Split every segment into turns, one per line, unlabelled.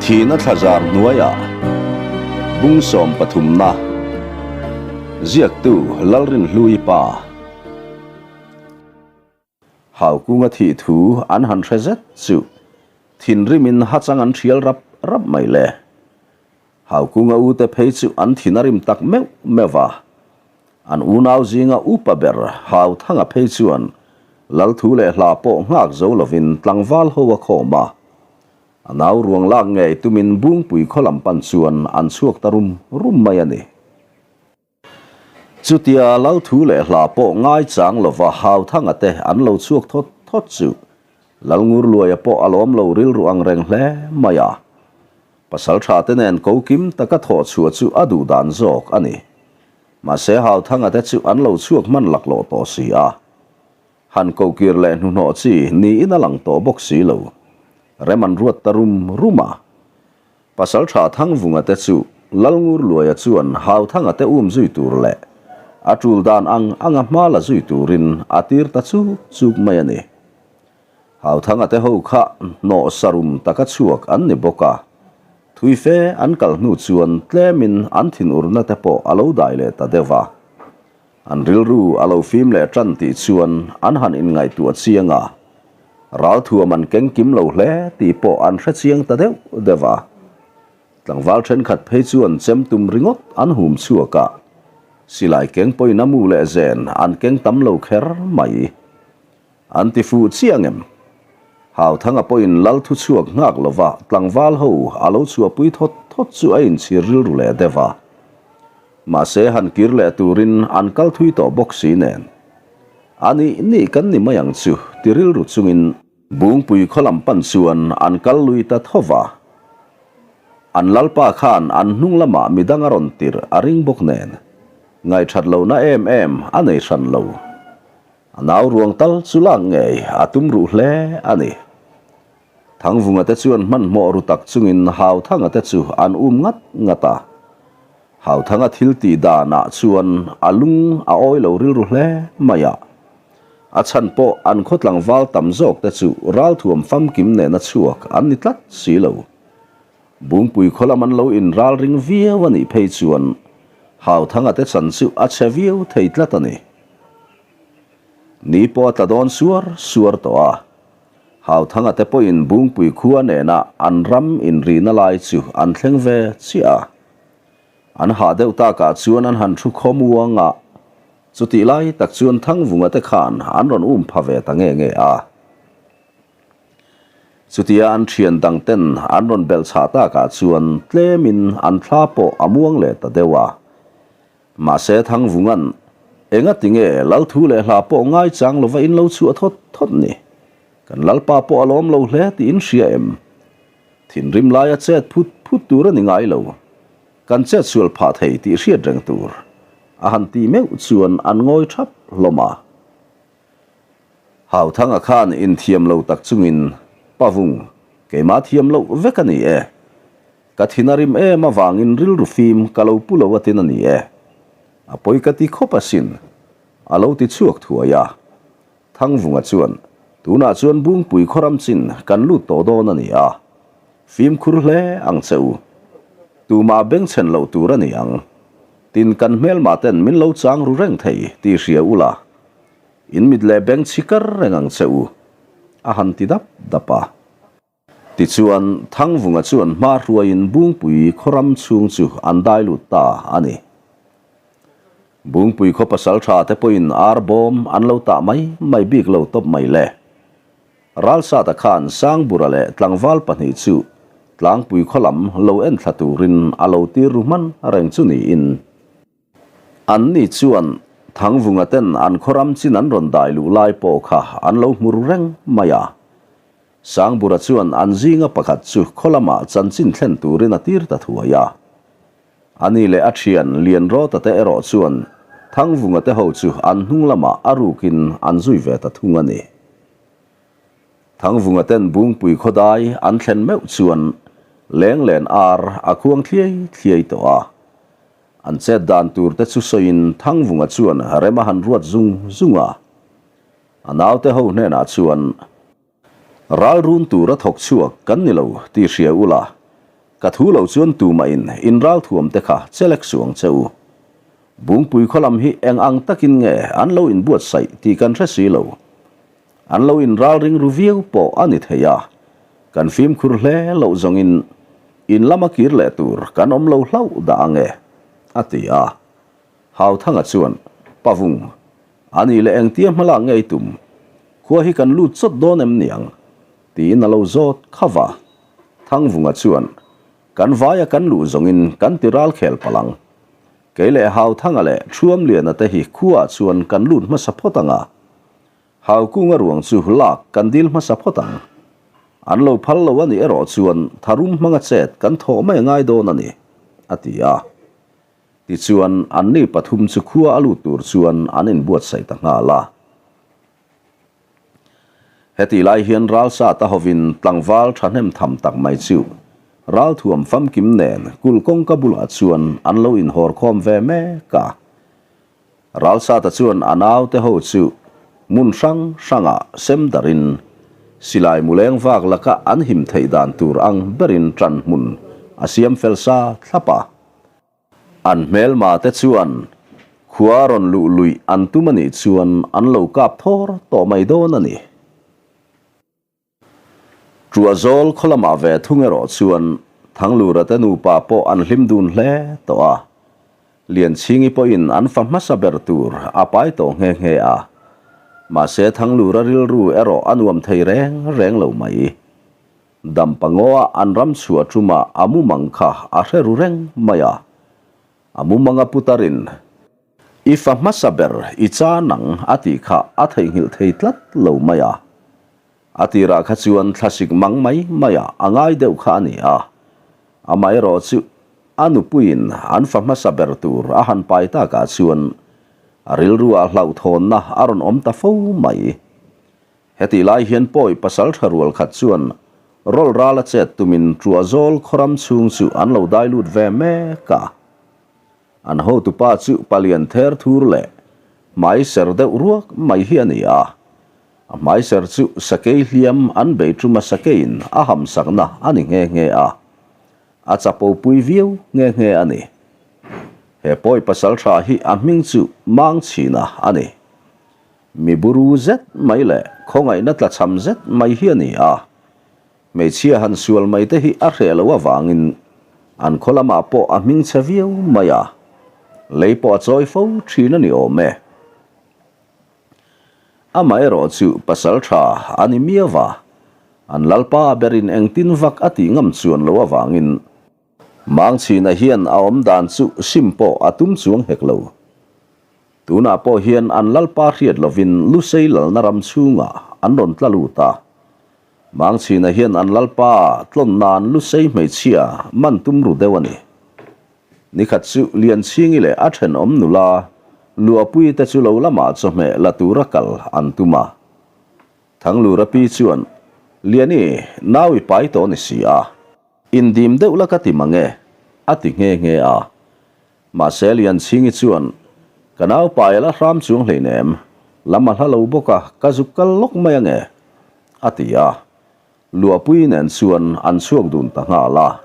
Thihna thlazar hnuaiah bung sawmpathumna ziaktu Lalrinhlui pa Haukunga thih thu an han hre zet chu thinrimin hachang an thial rap rap mai le. Haukunga ute phei chu an thin a rim tak meuh meuh a. An unau zinga upa ber Hauthanga phei chuan Lalthu leh hla pawh nghak zo lovin tlangval ho a khawm a. A nau ruang lak ngei tumin Bungpui khaw lam pan chuan an chhuak ta rum rum mai a ni. Chutia Lalthu leh hla pawh ngaichang lova Hauthanga te an lo chhuak thawt thawt chu Lalngurluaia pawh a lawm lo rilru ang reng hle mai a. Pasal tha te nen ko kim taka thawh chhuah chu a duh dan zawk a ni. Mahse Hauthanga te chu an lo chhuak hman laklawh tawh si a. Han kohkir leh hnuhnawh chi niin a lang tawh bawk si lo. Rem an ruat ta rum rum a. Pasal tha Thangvunga te chu Lalngurluaia chuan Hauthanga te um zui tur leh a tul dan ang anga hma la zui turin a tir ta chuk chuk mai a ni. Hauthanga te ho kha hnawh sarum taka chhuak an ni bawk a, thui fe an kal hnu chuan tlemin an thinurna te pawh a lo dai leh ta deuh a. An rilru a lo fim leh tan tih chuan an han inngaihtuah chiang a, ralthuam an keng kim lo hle tih pawh an hre chiang ta deuh deuh a. Tlangval thenkhat phei chuan chem tum ringawt an hum chhuak a, silai keng pawhin a mu leh zen an keng tam lo kher mai. An ti fuh chiang em? Hauthanga pawhin lal thu chhuak nghak lova tlangval ho a lo chhuahpui thawt thawt chu a inchhir rilru leh deuh a. Mahse han kir leh turin an kal thui tawh bawk si nen. A nih nih kan ni mai ang chu ti rilru chungin Bungpui khaw lam pan chuan an kal lui ta tho va. An lalpa khan an hnung lamah midang a rawn tirh a ring bawk nen ngaihthat lohna em em a nei hran lo. A nau ruang tal chu lak ngei a tum ruh hle a ni. Thangvunga te chuan hmanhmawh ru tak chungin Hauthanga te chu an um ngat ngat a. Hauthanga thil tih danah chuan a lung a awi lo rilru hle mai a. A chhan pawh an khaw tlangval tam zawk te chu ralthuam famkim nena chhuak an ni tlat si lo. Bungpui khaw lam an lo inral ring viau a nih phei chuan Hauthanga te chan chu a chhe viau thei tlat a ni. Ni pawh a tla dawn suar suar tawh a, Hauthanga te pawhin Bungpui khua nena an ram inrihna lai chu an thleng ve chiah a. An hah deuh takah chuan an han thu khawm uang a, chutih lai tak chuan Thangvunga te khan an rawn um pha ve ta nge nge a. Chutia an thian dang ten an rawn belh chhah takah chuan tlemin an thla pawh a muang leh ta deuh a. Mahse Thangvunga'n, Enga tinge Lalthu leh hla pawh ngaichang lova in lo chhuah thawt thawt ni? Kan Lalpa pawh a lawm lo hle tih in hria em? Thinrim laia chet phut phut tur a ni ngai lo. Kan chet sual phah thei tih hriat reng tur. A han tih meuh chuan an ngawi thap hlawm a. Hauthanga khan inthiam lo tak chungin, Pavung, keimah thiam loh vek a ni e. Ka thin a rim em avangin rilru fim ka lo pu lo atin a ni e. A pawi ka ti khawp asin. A lo ti chhuak thuai a. Thangvunga chuan, Tunah chuan Bungpui khawram chin kan lut tawh dawn a ni a. Fimkhur hle ang che u. Tumah bengchhen loh tur a ni ang. Tin kan hmelmah ten min lo chang ru reng thei tih hria ula. In mit leh beng chhi kar reng ang che u. A han ti dap dap a. Tichuan, Thangvunga chuan hma hruaiin Bungpui khawram chhung chu an dai lut ta a ni. Bungpui khaw pasal tha te pawhin ar bawm an lo tah mai mai bik lo tawp mai le. Ralsata khan Sangbura leh tlangval pahnih chu Tlangpui khaw lam lo enthla turin a lo tir ru hman reng chu niin. Anni chuan Thangvunga ten an khawram chin an rawn dai luh lai pawh kha an lo hmu ru reng mai a. Sangbura chuan an zinga pakhat chu khaw lamah chanchin thlen turin a tir ta thuai a. Ani leh a thian Lianrawta te erawh chuan Thangvunga te ho chu an hnung lamah a rukin an zui ve ta thung a ni. Thangvunga ten Bungpui khawdai an thlen meuh chuan lenglen ar a khuang thliai thliai tawh a. An chet dan tur te chu sawiin Thangvunga chuan rem a han ruat zung zung a. A naute ho hnenah chuan, Ral run tur a thawk chhuak kan ni lo tih hria ula. Ka thu lo chuan tumah in in ralthuam te kha chelek suh ang che u. Bungpui khaw lam hi eng ang takin nge an lo inbuatsaih tih kan hre si lo. An lo inralring ru viau pawh a ni thei a, kan fimkhur hle loh zawngin in lama kir leh tur kan awm lo hlauh dah ang e, a ti a. Hauthanga chuan, Pavung, a nih leh engtia hmalak ngei tum? Khua hi kan lut chawt dawn em niang? Tiin a lo zawt kha va. Thangvunga chuan, Kan vaia kan luh zawngin kan ti ral khel palh ang. Kei leh Hauthanga leh Thuamliana te hi khuaah chuan kan lut hmasa phawt ang a. Haukunga ruang chu lak kan dil hmasa phawt ang. An lo phal lo a nih erawh chuan tharum hmanga chet kan thawh mai a ngai dawn a ni, a ti a. Tichuan, anni pathum chu khua a lut tur chuan an inbuatsaih ta nghal a. Hetih lai hian ralsata hovin tlangval thahnem tham tak mai chu ralthuam famkim nen kulh kawngka bulah chuan an lo inhawrkhawm ve mek a. Ralsata chuan a naute ho chu hmun hrang hrangah sem darin silai muleng vak laka an him theih dan tur ang berin ṭan hmun a siam fel sa thlap a. An hmelma te chuan khua rawn luh luih an tum a nih chuan an lo kap thawr tawh mai dawn a ni. Ṭuahzawl khaw lamah ve thung erawh chuan Thanglura te nupa pawh an hlim dun hle tawh a. Lianchhingi pawhin an fa hmasa ber tur a pai tawh nghe nghe a. Mahse Thanglura rilru erawh a nuam thei reng reng lo mai. Dampangaw-a an ram chhuah ṭuma a mumang kha a hre ru reng mai a. A mumanga putarin, I fa hmasa ber i chan ang a tih kha a theihnghilh thei tlat lo mai a. A tirah kha chuan thlasik mang mai maiah a ngai deuh kha a ni a. Amaherawh chu a nupuiin an fa hmasa ber tur a han pai takah chuan a rilruah hlauhthawnna a rawn awm ta fo mai. Hetih lai hian pawi pasal tha rual khat chuan rawl ral a chet tumin Ṭuahzawl khawram chhung chu an lo dai lut ve mek a. An hotupa chu palian ther thur leh hmai ser deuh ruak mai hi a ni a. A hmai ser chu sakei hliam an bei ṭuma sakeiin a hamsakna a ni nghe nghe a. A chapo pui viau nghe nghe a ni. He pawi pasal tha hi a hming chu Mangchhina a ni. Mi buru zet mai leh khawngaihna tlachham zet mai hi a ni a, hmeichhia han sual mai te hi a hreh loh avangin an khaw lamah pawh a hming chhe viau mai a, lei pawh a chawi fo thin a ni awm e. Amaherawh chu pasal tha a ni miau va, an lalpa berin engtin vak a tih ngam chuan loh avangin Mangchhina hian a awm dan chu sim pawh a tum chuang hek lo. Tunah pawh hian an lalpa hriat lovin Lusei lalna ram chhungah an rawn tla lut a. Mangchhina hian an lalpa tlawn nan Lusei hmeichhia man tum ru deuh a ni. Nikhat chu Lianchhingi leh a thenawm nula Luahpuii te chu lo lamah chawhmeh la tura kal an tum a. Thanglura pi chuan, Liani, nau i pai tawh ni si a. Indim deuh la ka ti mang e, a ti nghe nghe a. Mahse Lianchhingi chuan, Ka nau pai a la hram chuang hleinem, lam a hla lo bawk a, ka zuk kal lawk mai ange, a ti a. Luahpui nen chuan an chhuak dun ta nghal a.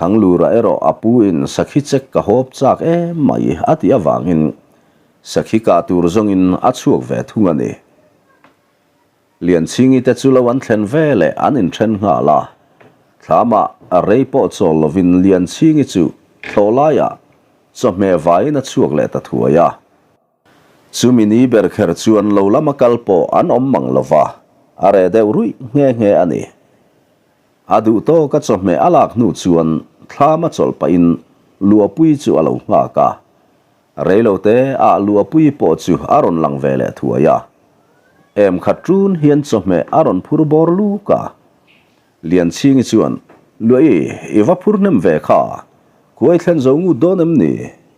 Thanglura erawh a pu in sakhi chek ka hawp chak em mai a tih avangin sakhi kah tur zawngin a chhuak ve thung a ni. Lianchhingi te chu lo an thlen ve leh an inthen nghal a, thlamah rei pawh chawl lovin Lianchhingi chu thlawh laiah chawhmeh vaiin a chhuak leh ta thuai a. Chumi ni ber kher chuan lo lama kal pawh an awm mang lo va, a reh deuh ruih nghe nghe a ni. A duh tawka chawhmeh a lak hnu chuan thlam a chawlh pahin Luahpui chu a lo nghak a, Reilote ah Luahpui pawh chu a rawn lang ve leh thuai a. Em khat ṭun hian chawhmeh a rawn phur bawr luk a. Lianchhingi chuan, Luahi, i va phur hnem ve kha, khuai thlen zo ngut dawn em ni?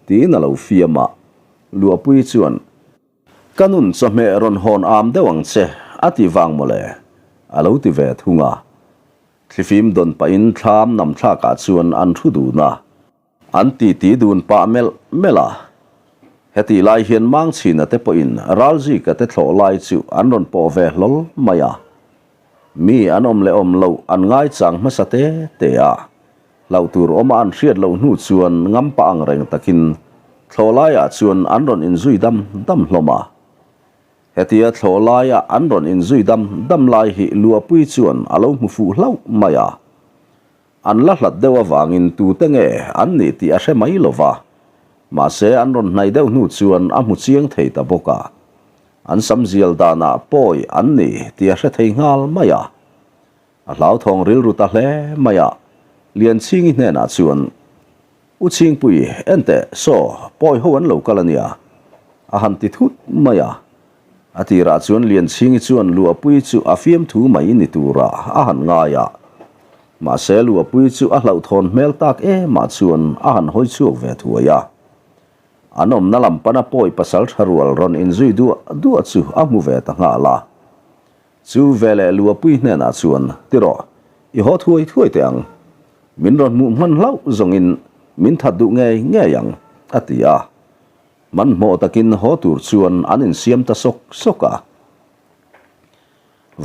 tiin a lo fiam a. Luahpui chuan, Ka nun chawhmeh rawn hawn am deuh ang che, a ti vang mawle, a lo ti ve thung a. Thlifim dawn pahin thlam nam thlakah chuan an thu dun a. An titi dun pah melh melh a. Hetih lai hian Mangchhina te pawhin Ralzika te thlawh lai chu an rawn pawh ve hlawl mai a. Mi an awm leh awm loh an ngaichang hmasa te te a. Hlauh tur awma an hriat loh hnu chuan ngampa ang reng takin thlawhlaiah chuan an rawn inzui dam dam hlawm a. Hetia thlawhlaia an rawn inzui dam dam lai hi Luahpui chuan a lo hmu fuh hlauh mai a. An la hlat deuh avangin tute nge an nih tih a hre mai lo va, mahse an rawn hnaih deuh hnu chuan a hmu chiang thei ta bawk a. An sam zial danah pawi an ni tih a hre thei nghal mai a. A hlauthawng rilru ta hle mai a, Lianchhingi hnenah chuan, U Chhingpui, enteh, saw, pawi ho an lo kal a nia, a han ti thut mai a. A tirah chuan Lianchhingi chuan Luahpui chu a fiamthu mai ni turah a han ngai a. Mahse Luahpui chu a hlauhthawn hmel tak emah chuan a han hawi chhuak ve thuai a. An awmna lam pana pawi pasal tha rual rawn inzui duah duah chu a hmu ve ta nghal a. Chu veleh Luapui hnenah chuan, Ti rawh, i haw thuai thuai teh ang. Min rawn hmuh hman hlauh zawngin min that duh ngei ngei ang, a ti a. Hmanhmawh takin haw tur chuan an insiam ta sawk sawk a.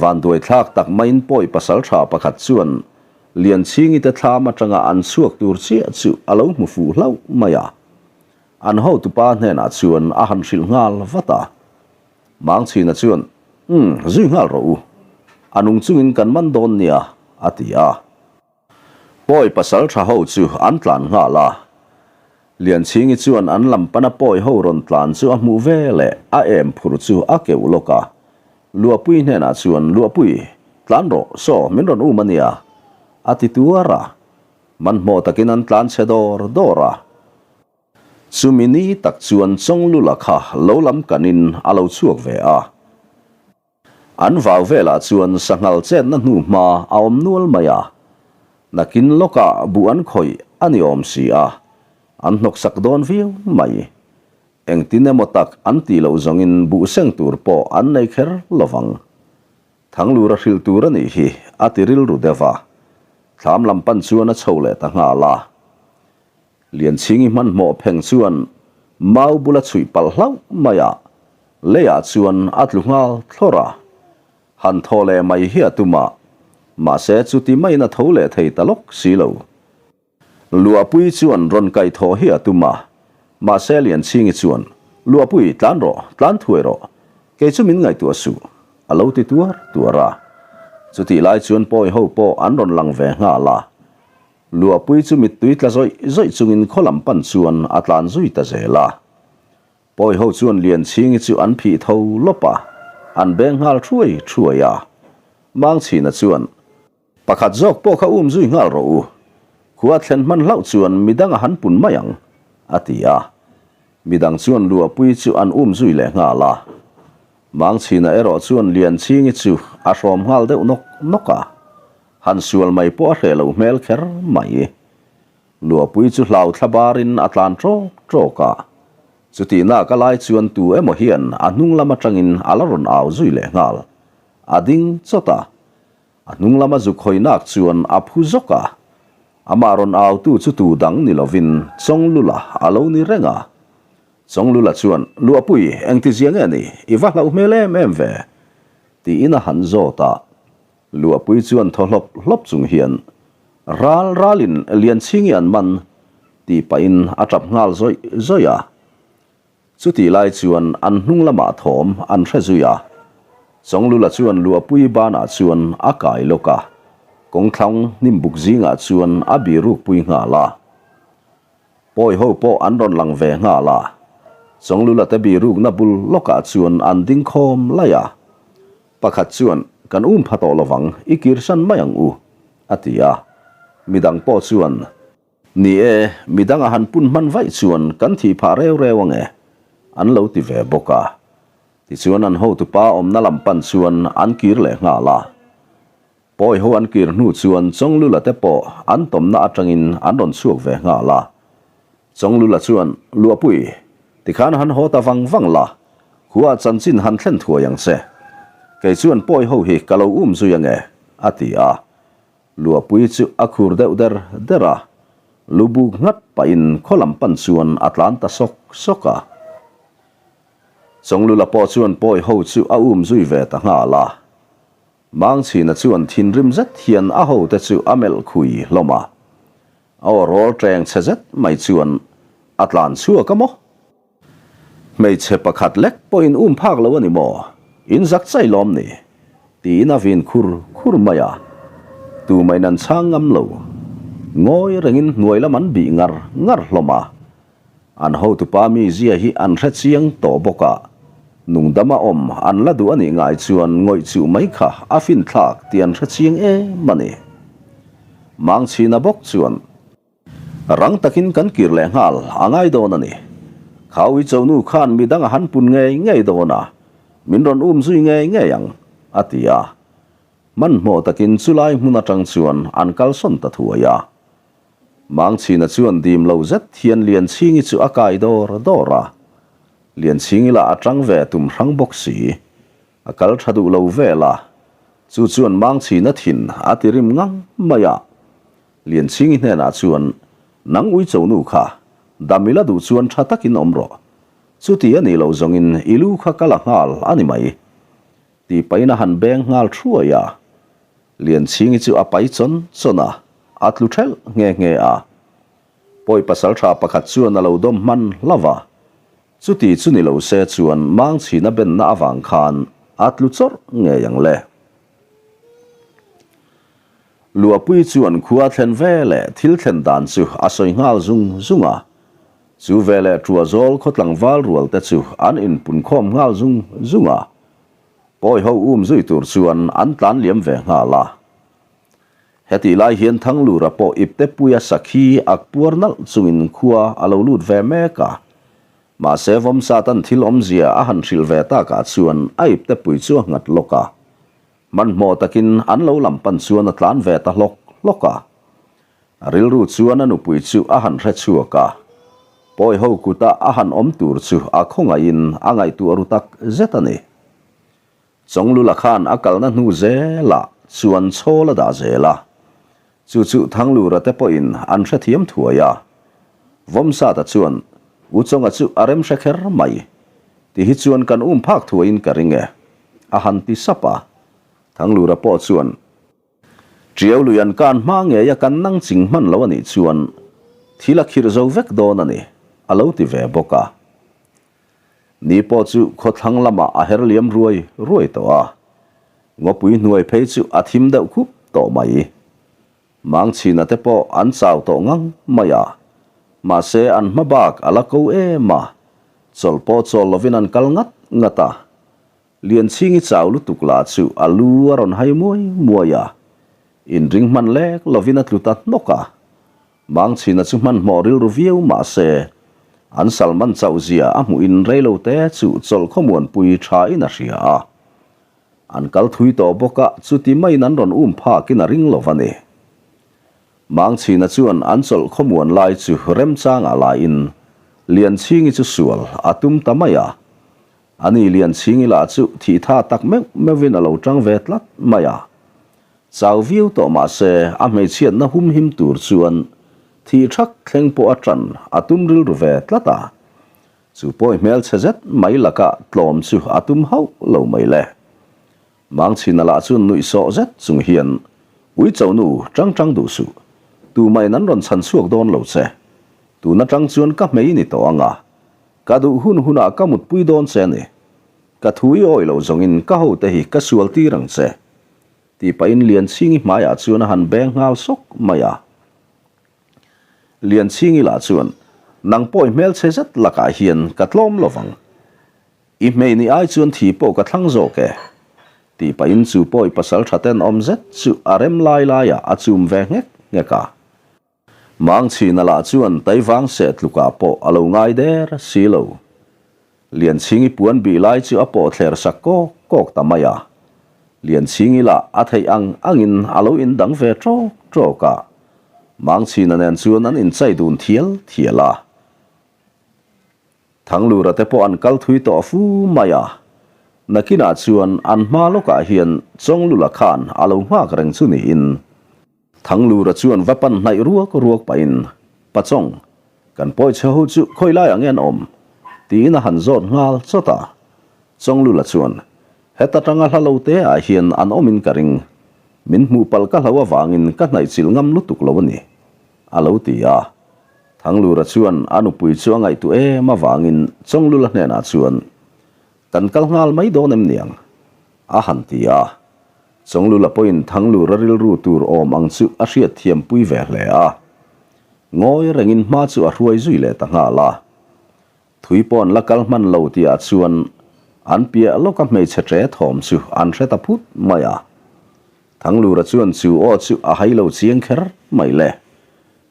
Vanduaithlak tak maiin pawi pasal tha pakhat chuan Lianchhingi te thlam atanga an chhuak tur chiah chu a lo hmu fuh hlauh mai a. An hotupa hnenah chuan a han hrilh nghal vat a. Mangchhina chuan, Umm, zui nghal rawh u. A nung chungin kan man dawn nia, a ti a. Pawi pasal tha ho chu an tlan nghal a. Lianchhingi chuan an lam pana pawi ho rawn tlan chu a hmuh ve leh a em phur chu a keuh lawk a. Luahpui hnenah chuan, Luahpui, tlan rawh, saw, min rawn um a nia, a ti tuar a. Hmanhmawh takin an tlan chhe dawr dawr a. Chumi ni tak chuan Chawnglula kha lo lam kanin a lo chhuak ve a. An vau velah chuan sanghal chetna hnu hma a awm nual mai a. Nakin lawkah buh an khawih a ni awm si a, an hnawksak dawn viau mai. Engtin emaw tak an tih loh zawngin buh seng tur pawh an nei kher lovang. Thanglura hrilh tur a nih hi a ti rilru deuh a. Thlam lam pan chuan a chho leh ta nghal a. Lianchhingi hmanhmawh pheng chuan mau bula chhuih palh hlauh mai a, leiah chuan a tlu nghal thlawr a. Han thaw leh mai hi a tum a, mahse chuti maiin a tho leh thei ta lawk si lo. Luahpui chuan rawn kaih thawh hi a tum a, mahse Lianchhingi chuan, Luahpui, tlan rawh, tlan thuai rawh, kei chu min ngaihtuah suh, a lo ti tuar tuar a. Chutih lai chuan pawi ho pawh an rawn lang ve nghal a. Luahpui chu mittui tla zawih zawih chungin khaw lam pan chuan a tlan zui ta zel a. Pawi ho chuan Lianchhingi chu an phih tho lawp a, an beng nghal thuai thuai a. Mangchhina chuan, Pakhat zawk pawh kha um zui nghal rawh u. Khua thlen hman hlauh chuan midang a han pun mai ang, a ti a. Midang chuan Luahpui chu an um zui leh nghal a. Mangchhina erawh chuan Lianchhingi chu a hrawm nghal deuh nawk nawk a. Han sual mai pawh a hreh loh hmel kher mai. Luahpui chu hlau thla barin a tlan ṭawk ṭawk a. Chutihna ka lai chuan tu emaw hian a hnung lam aṭangin a la rawn au zui leh nghal. A ding chawt a. A hnung lama zuk hawi nak chuan a phu zawk a. Amah rawn autu chu tu dang ni lovin Chawnglula a lo ni reng a. Chawnglula chuan, Luahpui, engtizia nge ni? I va hlauh hmel em em ve? tiin a han zawt a. Luahpui chuan thaw hlawp hlawp chung hian, Ral ralin Lianchhingi an man, tih pahin a tap nghal zawih zawih a. Chutih lai chuan an hnung lamah thawm an hre zui a. Chawnglula chuan Luahpui banah chuan a kai lawk a, kawngthlang hnimbuk zingah chuan a birukpui nghal a. Pawi ho pawh an rawn lang ve nghal a. Chawnglula te birukna bul lawkah chuan an ding khawm laih a. Pakhat chuan, Kan um pha tawh lovang, i kirsan mai ang u, a ti a. Midang pawh chuan, Ni e, midang a han pun hman vaih chuan kan thih phah reu reu ang e, an lo ti ve bawk a. Tichuan an hotupa awmna lam pan chuan an kir leh nghal a. Pawi ho an kir hnu chuan Chawnglula te pawh an tawmna atangin an rawn chhuak ve nghal a. Chawnglula chuan, Luahpui, tikhan han haw ta vang vang la, khuaah chanchin han thlen thuai ang che. Kei chuan pawi ho hi ka lo um zui ange, a ti a. Luahpui chu a khur deuh der der a, lu buk nghat pahin khaw lam pan chuan a tlan ta sawk sawk a. Chawnglula pawh chuan pawi ho chu a um zui ve ta nghal a. Mangchhina chuan thinrim zet hian a hote chu a melh khui hlawm a. A aw rawl ṭeng chhe zet mai chuan a tlan chhuak a maw? Hmeichhe pakhat lek pawhin um phak lo a ni maw? In zak chai lawm ni? Tiin a vin khur khur mai a. Tumahin an chhang ngam lo. Ngawi rengin hnuai lam an bih ngar ngar hlawm a. An hotupa mizia hi an hre chiang tawh bawk a. Nungdama awm an la duh a nih ngai chuan ngawih chuh mai kha a finthlak tih an hre chiang em a ni. Mangchhina bawk chuan. Rang takin kan kir leh nghal a ngai dawn a ni. Khaui chonu khan midang a han pun ngei ngei dawn a, min rawn um zui ngei ngei ang, a ti a. Hmanhmawh takin chulai hmun atang chuan an kalsawn ta thuai a. Mangchhina chuan dim lo zet hian Lianchhingi chu a kai dawr dawr a. Lianchhingi lah a tang ve tum hrang bawk si. A kal tha duh lo vel a, chu chuan Mangchhina thin a ti rim ngang mai a. Lianchhingi hnenah chuan, Nang uicho nu kha, dam i la duh chuan tha takin awm rawh. Chuti a nih loh zawngin i lu kha ka la nghal a ni mai. Tih pahin a han beng nghal thuai a. Lianchhingi chu a pai chawn chawn a, a tlu thelh nghe nghe a. Pawi pasaltha pakhat chuan a lo dawm hman hlauh a. Chuti chu ni lo se chuan Mangchhina benna avang khan a tlu chawrh ngei ang le. Luahpui chuan khua thlen ve leh thil thlen dan chu a sawi nghal zung zung a. Chu veleh Ṭuazawl khaw tlangval rual te chu an inpunkhawm nghal zung zung a. Pawi ho um zui tur chuan an tlan liam ve nghal a. Hetih lai hian Thanglura pawh iptepuia sakhi ak puar nalh chungin khua a lo lut ve mek a. Mahse Vawmsatan thil awmzia a han hrilh ve takah chuan a iptepui chu a nghat lawk a. Hmanhmawh takin an lo lam pan chuan a tlan ve ta hlawk hlawk a. A rilru chuan a nupui chu a han hre chhuak a. Pawi ho kuta a han awm tur chu a khawngaihin a ngaihtuah ru tak zet a ni. Chawnglula khan a kalna hnu zelah chuan chhawl a dah zel a. Chu chu Thanglura te pawhin an hrethiam thuai a. Vawmsata chuan, U Chawnga chu a rem hre kher mai. Ti hi chuan kan um phak thuaiin ka ring e, a han ti sap a. Thanglura pawh chuan, Tiau lui an kan hma ngei a kan nang ching hman lo a nih chuan thil a khirh zo vek dawn a ni, a lo ti ve bawk a. Ni pawh chu khawthlang lamah a her liam ruai ruai tawh a, ngawpui hnuai phei chu a thim deuh khup tawh mai. Mangchhina te pawh an chau tawh ngang mai a, mahse an hma bak a la ko em a, chawlh pawh chawl lovin an kal ngat ngat a. Lianchhingi chau lutuk lah chu a lu a rawn hai muai muai a, inring hman lek lovin a tlu ta hnawk a. Mangchhina chu hmanhmawh rilru viau mah se, an Salman chauh zia a hmuhin reilo te chu chawlh khawmuanpui thain a hria a. An kal thui tawh bawk a, chuti maiin an rawn um phakin a ring lo va ni. Mangchhina chuan an chawlh khawmuan lai chu remchangah laiin Lianchhingi chu sual a tum ta mai a. Ani Lianchhingi lah chu thihtha tak meuh meuhin a lo tang ve tlat mai a. Chau viau tawh mah se a hmeichhiatna hum him tur chuan thih thak thleng pawh a tan a tum rilru ve tlat a. Chu pawi hmelchhe zet mai lakah tlawm chu a tum hauh lo mai le. Mangchhina lah chuan nuih sawh zet chung hian, Uicho nu, tang tang duh suh. Tumahin an rawn chhan chhuak dawn lo che. Tun atang chuan ka hmei ni tawh ang a. Ka duh hun hunah ka mutpui dawn che a ni. Ka thu i awih loh zawngin ka hote hi ka sual tir ang che. Tih pahin Lianchhingi hmaiah chuan a han beng nghal sawk mai a. Lianchhingi lah chuan, Nang pawh i hmelchhe zet lakah hian ka tlawm lo vang. I hmei ni ai chuan thi pawh ka thlang zawk e. Tih pahin chu pawh i pasal tha tenawm zet chu a rem lai laiah a chum ve nghek nghek a. Mangchhina lah chuan Taivang seh tlukah pawh a lo ngai der si lo. Lianchhingi puan bih lai chu a pawh thler sak kawk kawk ta mai a. Lianchhingi lah a theih ang angin a lo indang ve ṭawk ṭawk a. Mangchhina nen chuan an inchai dun thial thial a. Thanglura te pawh an kal thui tawh fu mai a. Nakinah chuan an hma lawkah hian Chawnglula khan a lo nghak reng chu niin. Thanglura chuan va pan hnaih ruak ruak pahin, Pachawng, kan pawi chhe ho chu khawi laiah nge an awm? tiin a han zawt nghal chawt a. Chawnglula chuan, Heta tanga hla lo te ah hian an awmin ka ring. Min hmuh palh ka hlo avangin ka hnaih chilh ngam lutuk lo a ni. A lo ti a. Thanglura chuan a nupui chu a ngaihtuah em avangin Chawnglula hnenah chuan, Kan kal nghal mai dawn em niang? A han ti a. Chawnglula pawhin Thanglura rilru tur awm ang chu a hriatthiam pui ve hle a. Ngawi rengin hma chu a hruai zui leh ta nghal a. Thui pawh an la kal hman lo tihah chuan an piah lawka hmeichhe ṭe thawm chu an hre ta phut mai a. Thanglura chuan chu aw chu a hai lo chiang kher mai le.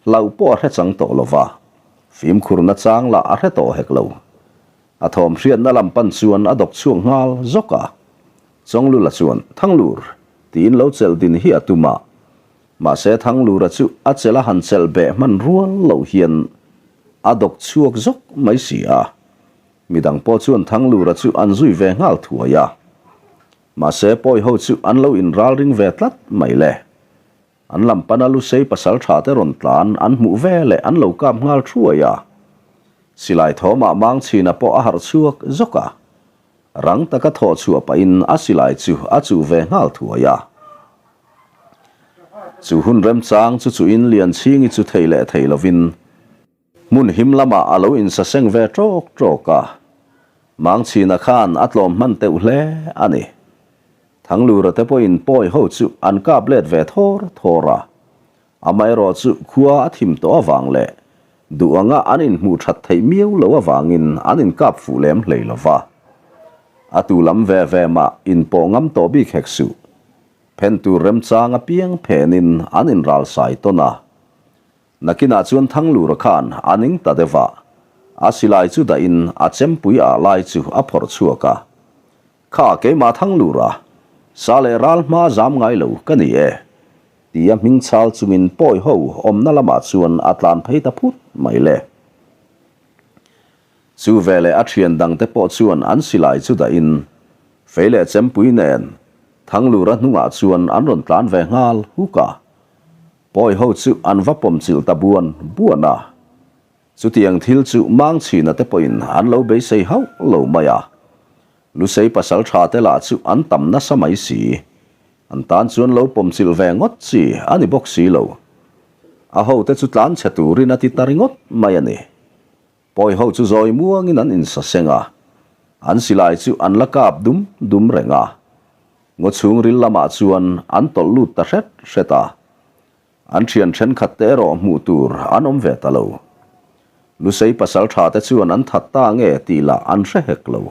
Hlauh pawh a hre chang tawh lo va, fimkhur nachang lah a hre tawh hek lo. A thawm hriatna lam pan chuan a dawk chhuak nghal zawk a. Chawnglula chuan, Thanglur! tiin lo chelh din hi a tum a. Mahse Thanglura chu a chelh a han chelh beh hman rual loh hian a dawk chhuak zawk mai si a. Midang pawh chuan Thanglura chu an zui ve nghal thuai a. Mahse pawi ho chu an lo inralring ve tlat mai le. An lam pana Lusei pasal tha te rawn tlan an hmuh ve leh an lo kap nghal thuai a. Silai thawmah Mangchhina pawh a harh chhuak zawk a. Rang taka thawh chhuah pahin a silai chu a chuh ve nghal thuai a. Chu hun remchang chu chuhin Lianchhingi chu thei leh thei lovin hmun him lamah a lo insaseng ve tawk tawk a. Mangchhina khan a tlawm hman teuh hle a ni. Thanglura te pawhin pawi ho chu an kap let ve thawr thawr a. Amaherawhchu khua a thim tawh avang leh duh anga an inhmuh that theih miau loh avangin an inkap fuh lem hlei lo va. A tu lam ve ve mah inpawh ngam tawh bik hek suh. Phen tur remchang apiang phenin an inralsai tawn a. Nakinah chuan Thanglura khan a ning ta deuh a, a silai chu dahin a chempui ah lai chu a phawrh chhuak a. Kha keimah Thanglura, sa leh ral hma zam ngai lo ka ni e, tia hming chal chungin pawi ho awmna lamah chuan a tlan phei ta phut mai le. Chu veleh a thian dangte pawh chuan an silai chu dahin fei leh chempui nen Thanglura hnungah chuan an rawn tlan ve nghal huk a. Pawi ho chu an va pawm chilh ta buan buan a. Chutiang thil chu Mangchhina te pawhin an lo beisei hauh lo mai a. Lusei pasal tha te lah chu an tam nasa mai si. An tan chuan lo pawm chilh ve ngawt chi a ni bawk si lo. A hote chu tlan chhe turin a ti ta ringawt mai a ni. Pawi ho chu zawi muangin an insaseng a, an silai chu an la kap dum dum reng a. Ngaw chhungril lamah chuan an tawlh lut ta hret hret a. An thian thenkhat te erawh hmuh tur an awm ve ta lo. Lusei pasal tha te chuan an that ta nge tih lah an hre hek lo.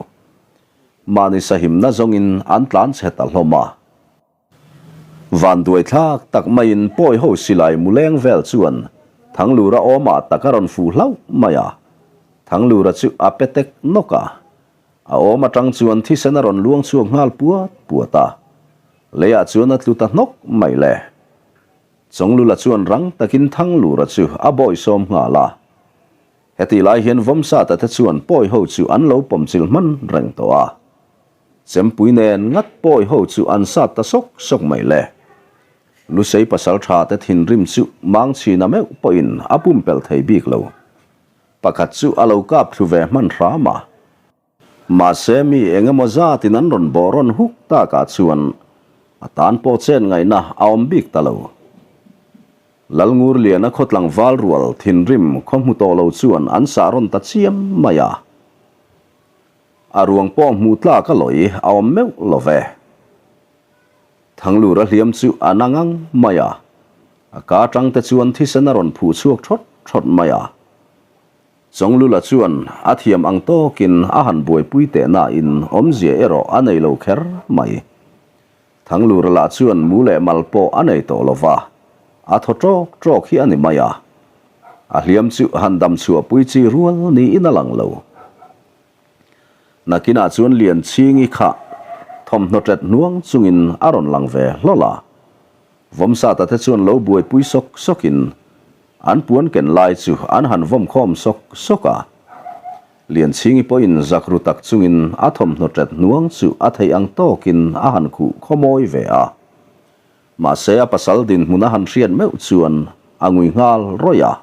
Mahni sahimna zawngin an tlan chhe ta hlawm a. Vanduai thlak tak maiin pawi ho silai mu leng vel chuan Thanglura awmah tak a rawn fuh hlauh mai a. Thanglura chu a pe tek nawk a. A awm atang chuan thisen a rawn luang chhuak nghal puat puat a. Leiah chuan a tlu ta hnawk mai le. Chawnglula chuan rang takin Thanglura chu a bawisawm nghal a. Hetih lai hian Vawmsata te chuan pawi ho chu an lo pawmchilh hman reng tawh a. Chempui nen ngat pawi ho chu an sat ta sawk sawk mai le. Lusei pasal tha te thinrim chu Mangchhina meuh pawhin a pumpelh thei bik lo. Pakhat chu a lo kap thlu ve hman hram a. Mahse mi eng emaw zatin an rawn bawh rawn huk takah chuan a tan pawh chen ngaihna a awm bik ta lo. Lalngurliana khaw tlangval rual thinrim khaw hmu tawh lo chuan an sah rawn ta chiam mai a. A ruang pawh hmuh tlak a lawi a awm meuh lo ve. Thanglura hliam chu a na ngang mai a, a ka atang te chuan thisen a rawn phuh chhuak thawt thawt mai a. Chawnglula chuan a thiam ang tawkin a han buaipui teh nain awmzia erawh a nei lo kher mai. Thanglura lah chuan mu leh mal pawh a nei tawh lo va, a thaw ṭawk ṭawk hi a ni mai a. A hliam chu han dam chhuahpui chi rual niin a lang lo. Nakinah chuan Lianchhingi kha thawmhnaw ṭet hnuang chungin a rawn lang ve hlawl a. Vawmsata te chuan lo buaipui sawk sawkin an puan ken lai chu an han vawm khawm sawk sawk a. Lianchhingi pawhin zak ru tak chungin a thawmhnaw ṭet hnuang chu a theih ang tawkin a han khuh khawmawi ve a. Mahse a pasal dinhmun a han hriat meuh chuan a ngui nghal rawih a.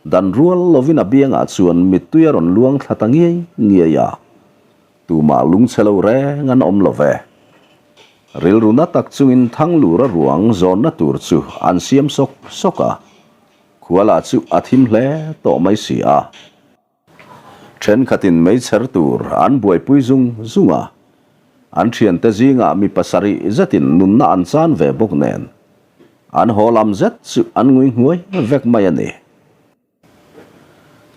Dan rual lovin a biangah chuan mittui a rawn luang thla ta ngiai ngiai a. Tumah lungchhe lo reng an awm lo ve. Rilru na tak chungin Thanglura ruang zawnna tur chu an siam sawk sawk a. Khua lah chu a thim hle tawh mai si a. Thenkhatin meichher tur an buaipui zung zung a, an thiante zingah mi pasarih zetin nunna an chan ve bawk nen, an haw lam zet chu an ngui nghuai vek mai a ni.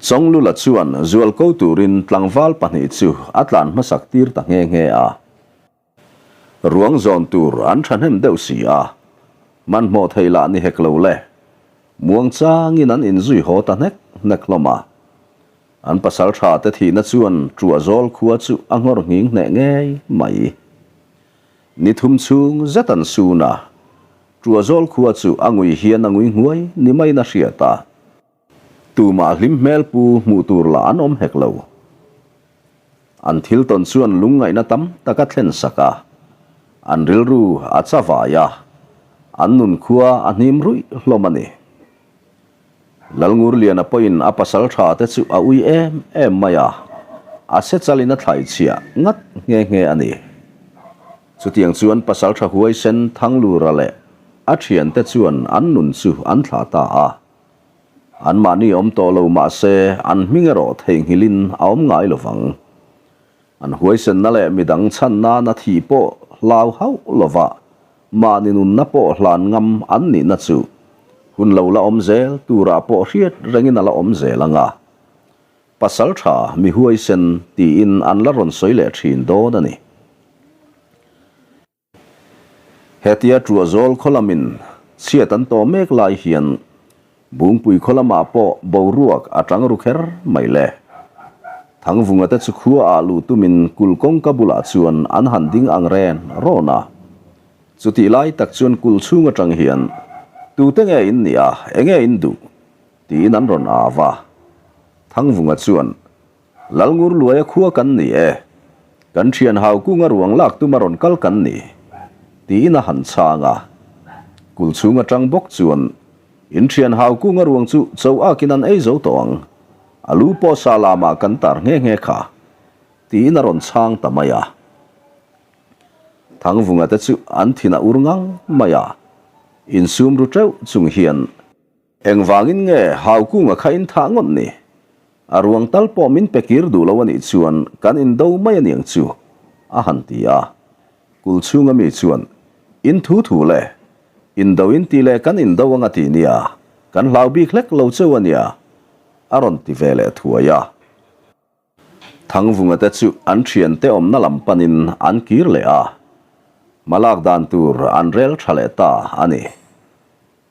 Chawnglula chuan zualko turin tlangval pahnih chu a tlan hmasak tir ta nghe nghe a. Ruang zawn tur an thahnem deuh si a, hmanhmawh thei lah ni hek lo le. Muang changin an inzui haw ta hnek hnek hlawm a. An pasal tha te thihna chuan Ṭuahzawl khua chu a nghawr nghing hneh ngei mai. Ni thum chhung zet an sun a, Ṭuahzawl khua chu a ngui hian a ngui nghuai ni maiin a hriat a. Tumah hlim hmel pu hmuh tur lah an awm hek lo. An thil tawn chuan lungngaihna tam tak a thlen sak a, an rilru a cha vai a, an nun khua a hnim ruih hlawm a ni. Lalngurliana pawhin a pasal tha te chu a ui em em mai a, a se chalin a thlaichhiah ngat nghe nghe a ni. Chutiang chuan pasal tha huaisen Thanglura leh a thiante chuan an nun chu an thlah ta a. Anmahni awm tawh lo mah se an hming erawh theihnghilhin a awm ngai lo vang. An huaisenna leh midang chhan nana thih pawh hlau hauh lova mahni nunna pawh hlan ngam an nihna chu hun lo la awm zel turah pawh hriat rengin a la awm zel ang a. Pasal tha mi huaisen tiin an la rawn sawi leh thin dawn a ni. Hetia Ṭuahzawl khaw lamin chhiat an tawh mek lai hian Bungpui khaw lamah pawh boruak a ṭang ru kher mai le. Thangvunga te chu khua ah luh tumin kul kawngka bulah chuan an han ding ang ren rawn a. Chutih lai tak chuan kul chhung aṭang hian, Tute nge in nih a, enge in duh? tiin an rawn au a. Thangvunga chuan, Lalngur luaia khua kan ni e, kan thian hau kunga ruang lak tuma rawn kal kan ni, tiin a han chhang a. Kul chhung atang bawk chuan, In thian hau kunga ruang chu cho akin an ei zo tawh ang, a lu pawh sa lamah kan tar nghe nghe kha, tiin a rawn chhang ta mai a. Thangvunga te chu an thin a ur ngang mai a, insum ru teuh chung hian, Engvangin nge Haukunga kha in thah ngawt ni? A ruang tal pawh min pe kir duh lo a nih chuan kan indo mai a niang chu, a han ti a. Kul chhunga mi chuan, In thu thu le, indo in ti leh kan indo anga ti nia, kan hlau bik hlek lo cheu a nia, a rawn ti ve leh thuai a. Thangvunga te chu an thiante awmna lam panin an kir leh a, hmalak dan tur an rel tha leh ta a ni.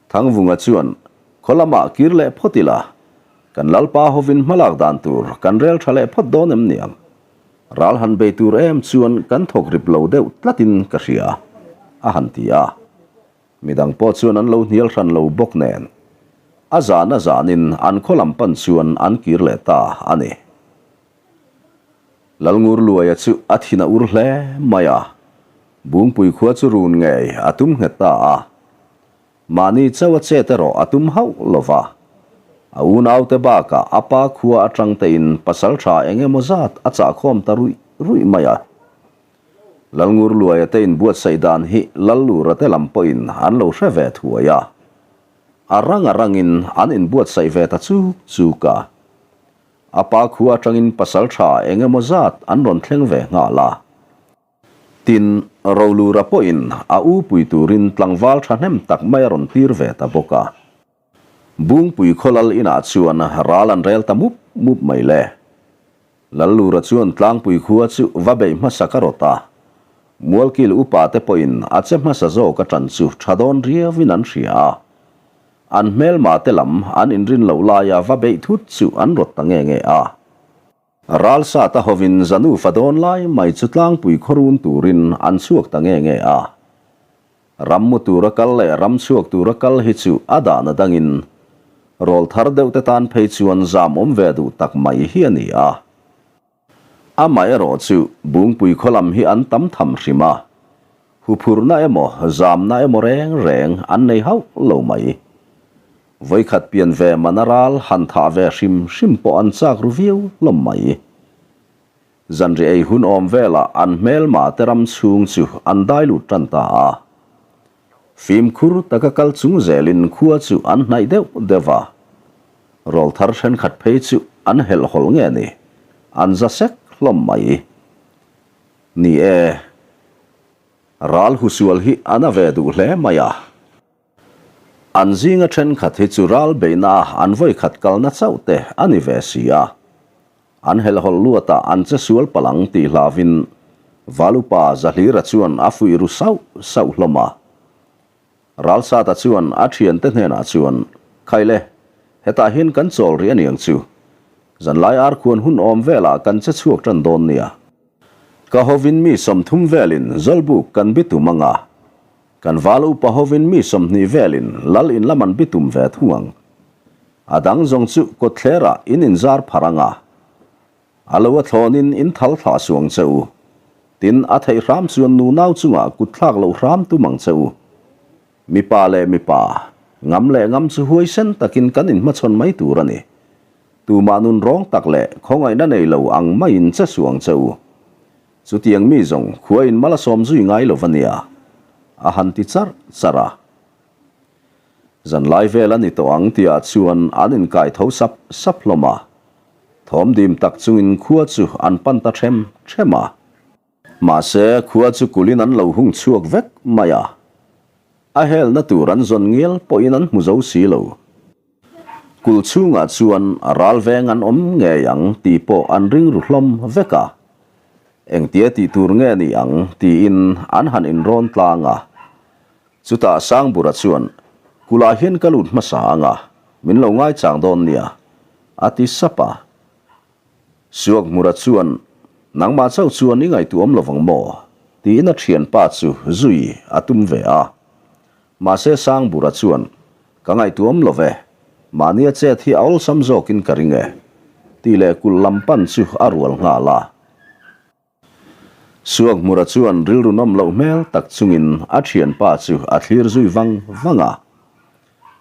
Thangvunga chuan, Khaw lamah kir leh phawt ila, kan Lalpa hovin hmalak dan tur kan rel tha leh phawt dawn em niang? Ral han bei tur em chuan kan thawk rip lo deuh tlatin ka hria, a han ti a. Midang pawh chuan an lo hnial hran lo bawk nen, a zan a zanin an khaw lam pan chuan an kir leh ta a ni. Lalngur Luaia chu a thin a ur hle mai a, Bungpui khua chu run ngei a tum nghet ta a. Mahni chauh a chet erawh a tum hauh lo va, a unaute bakah a pa khua atang tein pasal tha eng emaw zat a chahkhawm ta ruih ruih mai a. Lalngur Luaia te inbuatsaih dan hi Lallura te lam pawhin an lo hre ve thuai a. A rang a rangin an inbuatsaih ve ta chuk chuk a. A pa khua atangin pasal tha eng emaw zat an rawn thleng ve nghal a. Tin, Rolura pawhin a u pui turin tlangval thahnem tak mai a rawn tir ve ta bawk a. Bungpui khawlal inah chuan ral an rel ta mup mup mai le. Lallura chuan tlangpui khua chu va beih hmasa ka rawt a, Mualkil upa te pawhin a che hmasa zawk a ṭan chu ṭha dawn riauin an hria a, an hmelma te lam an inrin loh laia va beih thut chu an rawt ta nge nge a. Ralsat a hovin Zanufa dawn lai mai chu tlangpui khaw run turin an chhuak ta nge nge a. Ram mu tura kal leh ram chhuak tura kal hi chu a dahna dangin rawl thar deuh te tan phei chuan zam awm ve duh tak mai hi a ni a. Amaherawh chu Bungpui khaw lam hi an tam tham hrim a, huphurhna emaw zamna emaw reng reng an nei hauh lo mai. Vawikhat pian ve mana ral han thah ve hrim hrim pawh an chak ru viau hlawm mai. Zanri ei hun awm velah an hmelma te ram chhung chu an dai lut tan ta a. Fimkhur taka kal chung zelin khua chu an hnaih deuh deuh a. Rawlthar thenkhat phei chu an helhhawlh nge ni, an za sek hlawm mai. Ni e, ral husual hi a na ve duh hle mai a. An zinga thenkhat hi chu ral beihna a an vawikhat kalna chauh te a ni ve si a. An helhhawlh luatah an che sual palh ang tih hlauvin Valupa Zahlira chuan a fuih ru sauh sauh hlawm a. Ralsata chuan a thiante hnenah chuan, Khaile, hetah hian kan chawl rih a niang chu. Zanlai arkhuan hun awm velah kan che chhuak tan dawn nia. Ka hovin mi 30 velin Zawlbuk kan bitum ang a, kan val upa hovin mi 20 velin Lal in lam an bitum ve thung ang. A dang zawng chu kawtthlerah in inzar pharh ang a, A lo a thlawnin in thal thlah suh ang che u. Tin, a theih hram chuan nunau chungah kut thlak loh hram tum ang che u. Mipa leh mipa, ngam leh ngam chu huaisen takin kan inhmachhawn mai tur a ni. Tumah nun rawng tak leh khawngaihna nei lo ang maiin che suh ang che u. Chutiang mi zawng khua in mal a sawm zui ngai lo va nia, a han ti charh charh a. Zanlai vel a ni tawh ang tihah chuan an inkai tho sap sap hlawm a. Thawm dim tak chungin khua chu an pan ta ṭhem ṭhem a. Mahse, khua chu kulhin an lo hung chhuak vek mai a. A helna tur an zawn ngial pawhin an hmu zo si lo. Kul chhungah chuan ral veng an awm ngei ang tih pawh an ring ru hlawm vek a. Engtia tih tur nge ni ang tiin an han inrawn tlang a. Chutah Sangbura chuan, Kulh-ah hian ka lut hmasa ang a, min lo ngaichang dawn nia, a ti sap a. Suakhmura chuan, Nangmah chauh chuan i ngaihtuah awm lovang maw? tiin a thianpa chu zui a tum ve a. Mahse Sangbura chuan, Ka ngaihtuah awm lo ve, mahnia chet hi a awlsam zawkin ka ring e, tih leh kulh lam pan chu a rual nghal a. Suakhmura chuan rilru nawm loh hmel tak chungin a thianpa chu a thlir zui vang vang a.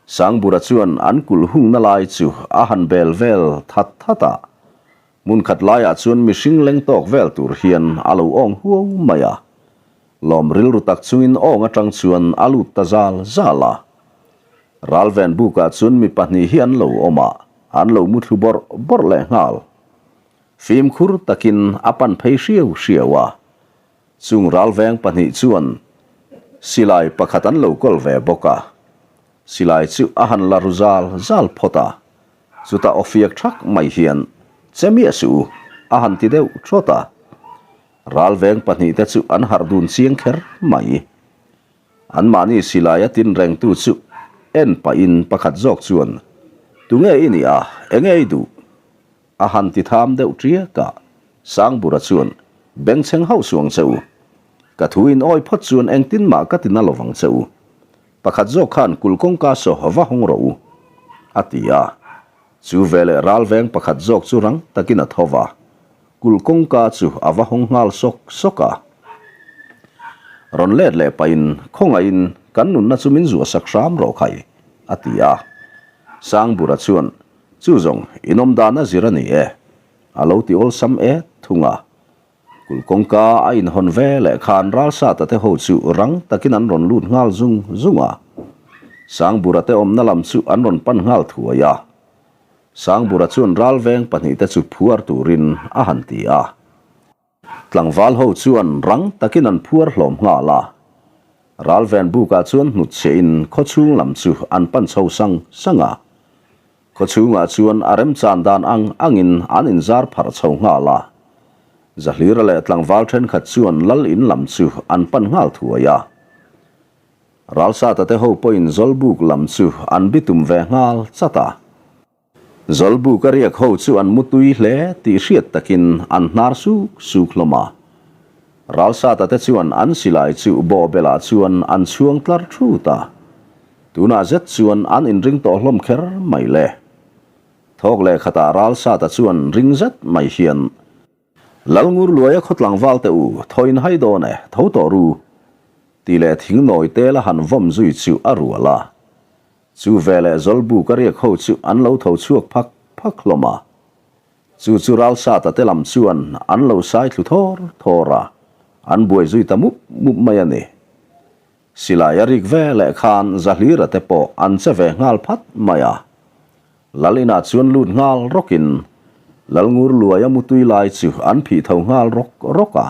Sangbura chuan an kulh hungna lai chu a han bel vel that that a. Hmun khat laiah chuan mihring leng tawk vel tur hian a lo awng huau mai a. Lawm rilru tak chungin awng atang chuan a lut ta zal zal a. Ralven bukah chuan mi pahnih hi an lo awm a, an lo muthlu bawrh bawrh lehnghal. Fimkhur takin a pan phei hriau hriau a, chung ralveng pahnih chuan silai pakhat an lo kawl ve bawk a. Silai chu a han la ru zal zal phawt a, chutah aw fiak thak mai hian, Che miah suh u, a han ti deuh thawt a. Ralveng pahnihte chu an harh dun chiang kher mai. Anmahni silai a tin rengtu chu en pahin pakhat zawk chuan, Tunge i nih a, enge i duh? A han ti tham deuh ṭiak a, Sangbura chuan, Bengchheng hauh suh ang che u. Ka thu in awi phawt chuan engtin mah ka ti na lovang che u. Pakhat zawk khan kulh kawngka saw va hawng rawh u, a ti a. Chu veleh ralveng pakhat zawk chu rang takin a tho va, kulh kawngka chu a va hawng nghal sawk sawk a. Rawn let leh pahin, Khawngaihin kan nunna chu min zuahsak hram rawh khai, a ti a. Sangbura chuan, Chu zawng, in awm dan a zir a ni e, a lo ti awlsam et thung a. Kulh kawngka a inhawn ve leh khan Ralsata te ho chu rang takin an rawn lut nghal zung zung a. Sangbura te awmna lam chu an rawn pan nghal thuai a. Sangbura chuan ralveng pahnihte chu phuar turin a han ti a. Tlangval ho chuan rang takin an phuar hlawm nghal a. Ralven bukah chuan hnutchhiahin khawchhung lam chu an pan chho sang sang a. Khawchhungah chuan a remchan dan ang angin an inzar pharh chho nghal a. Zahlira leh tlangval thenkhat chuan lal in lam chu an pan nghal thuai a. Ralsata te ho pawhin Zawlbuk lam chu an bitum ve nghal chat a. Zawlbuk a riak ho chu an mutui hle tih hriat takin an hnar suk suk hlawm a. Ralsata te chuan an silai chu bawhbelah chuan an chhuang tlar thut a. Tunah zet chuan an inring tawh hlawm kher mai le. Thawk leh khatah Ralsata chuan ring zet mai hian, Lalngur luaia khaw tlangval te u, thaw in hai dawn e, tho tawh ru, tih leh thingnawi te la han vawm zui chu a rual a. Chu veleh Zawlbuk a riak ho chu an lo tho chhuak phak phak hlawm a. Chu chu Ralsata te lam chuan an lo sai thlu thawr thawr a, an buai zui ta mup mup mai a ni. Silai a rik veleh khan Zahlira te pawh an che ve nghal phat mai a. Lal inah chuan lut nghal rawkin Lal Ngurluaia mutui lai chu an phih tho nghal rawk rawk a.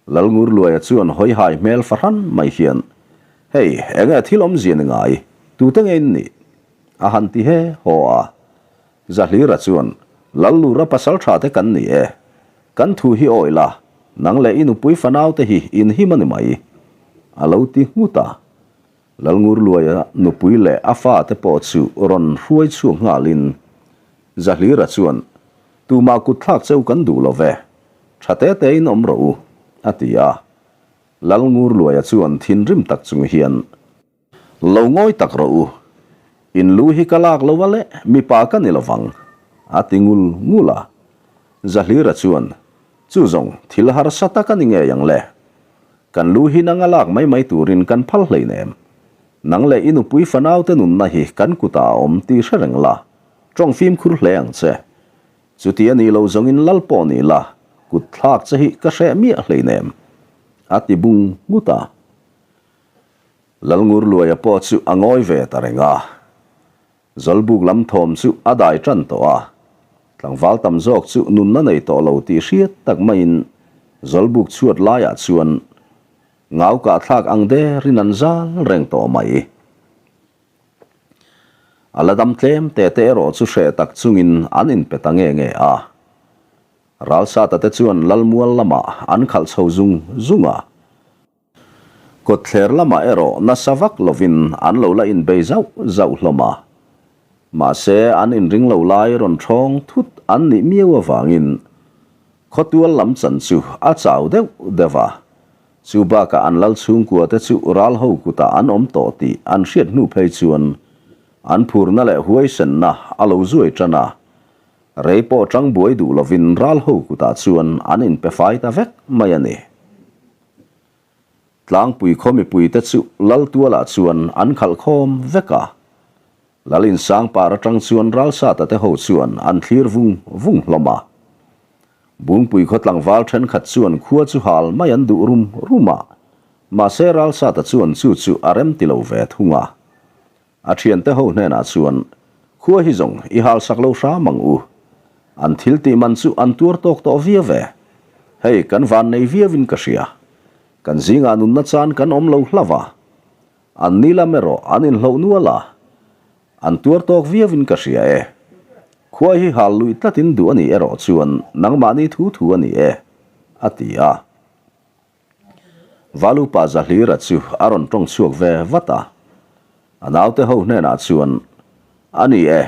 Lal Ngurluaia chuan hawihai hmel fahran mai hian, Hei, enge thil awmzia ni ngai? Tute nge in nih? A han ti he haw a. Zahlira chuan, Lal Lura pasal tha te kan ni e. Kan thu hi awi la, nang leh i nupui fanau te hi in him a ni mai. A lo ti nghut a. Lal Ngurluaia nupui leh a fa te pawh chu rawn hruai chhuak nghalin Zahlira chuan, Tumah kut thlak cheu kan duh lo ve, tha te tein awm rawh u, a ti a. Lal Ngurluaia chuan thinrim tak chung hian, Lo ngawi tak rawh u, in lu hi ka lak lo a leh mipa ka ni lovang, a ti ngul ngul a. Zahlira chuan, Chu zawng, thil harsa tak a ni ngei ang le. Kan lu hi nanga lak mai mai turin kan phal hleinem. Nang leh i nupui fanaute nunna hi kan kutah a awm tih hre reng la, tawng fimkhur hle ang che. Chuti a nih lo zawngin lal pawh ni la, kut thlak che hi ka hreh miah hleinem, a ti bung nghut a. Lalngurluaia pawh chu a ngawi ve ta reng a. Zawlbuk lam thawm chu a dai tan tawh a, tlangval tam zawk chu nunna nei tawh lo tih hriat tak maiin Zawlbuk chhuat laiah chuan ngau kahthlak ang derin an zal reng tawh mai. A la dam tlem te te erawh chu hreh tak chungin an inpe ta nge nge a. Ralsata te chuan Lalmual lamah an khalh chho zung zung a. Kawtthler lamah erawh nasa vak lovin an lo la inbei zauh zauh hlawm a. Mahse, an inring lo lai rawn ṭhawng thut an nih miau avangin khawtual lam chan chu a chau deuh deuh a. Chu bakah an lal chhungkua te chu ral ho kutah an awm tawh tih an hriat hnu phei chuan an phurna leh huaisenna a lo zuai ṭan a. Rei pawh ṭang buai duh lovin ral ho kutah chuan an inpe fai ta vek mai a ni. Tlangpui khaw mipuite chu Laltualah chuan an khalh khawm vek a. Lal insangpar atang chuan Ralsata te ho chuan an thlir vung vung hlawm a. Bungpui khaw tlangval thenkhat chuan khua chu hal mai an duh rum rum a, mahse Ralsata chuan chu chu a rem ti lo ve thung a. A thiante ho hnenah chuan, Khua hi zawng i halsak lo hram ang u. An thil tih man chu an tuar tawk tawh viau ve. Hei, kan van nei viauin ka hria. Kan zingah nunna chan kan awm lo hlauh a. An ni lam erawh an inhloh nual a. An tuar tawk viauin ka hria e. Khua hi hal luih tlatin duh a nih erawh chuan nangmahni thu thu a ni e, a ti a. Valupa Zahlira chu a rawn tawng chhuak ve vat a, a naute ho hnenah chuan, A ni e,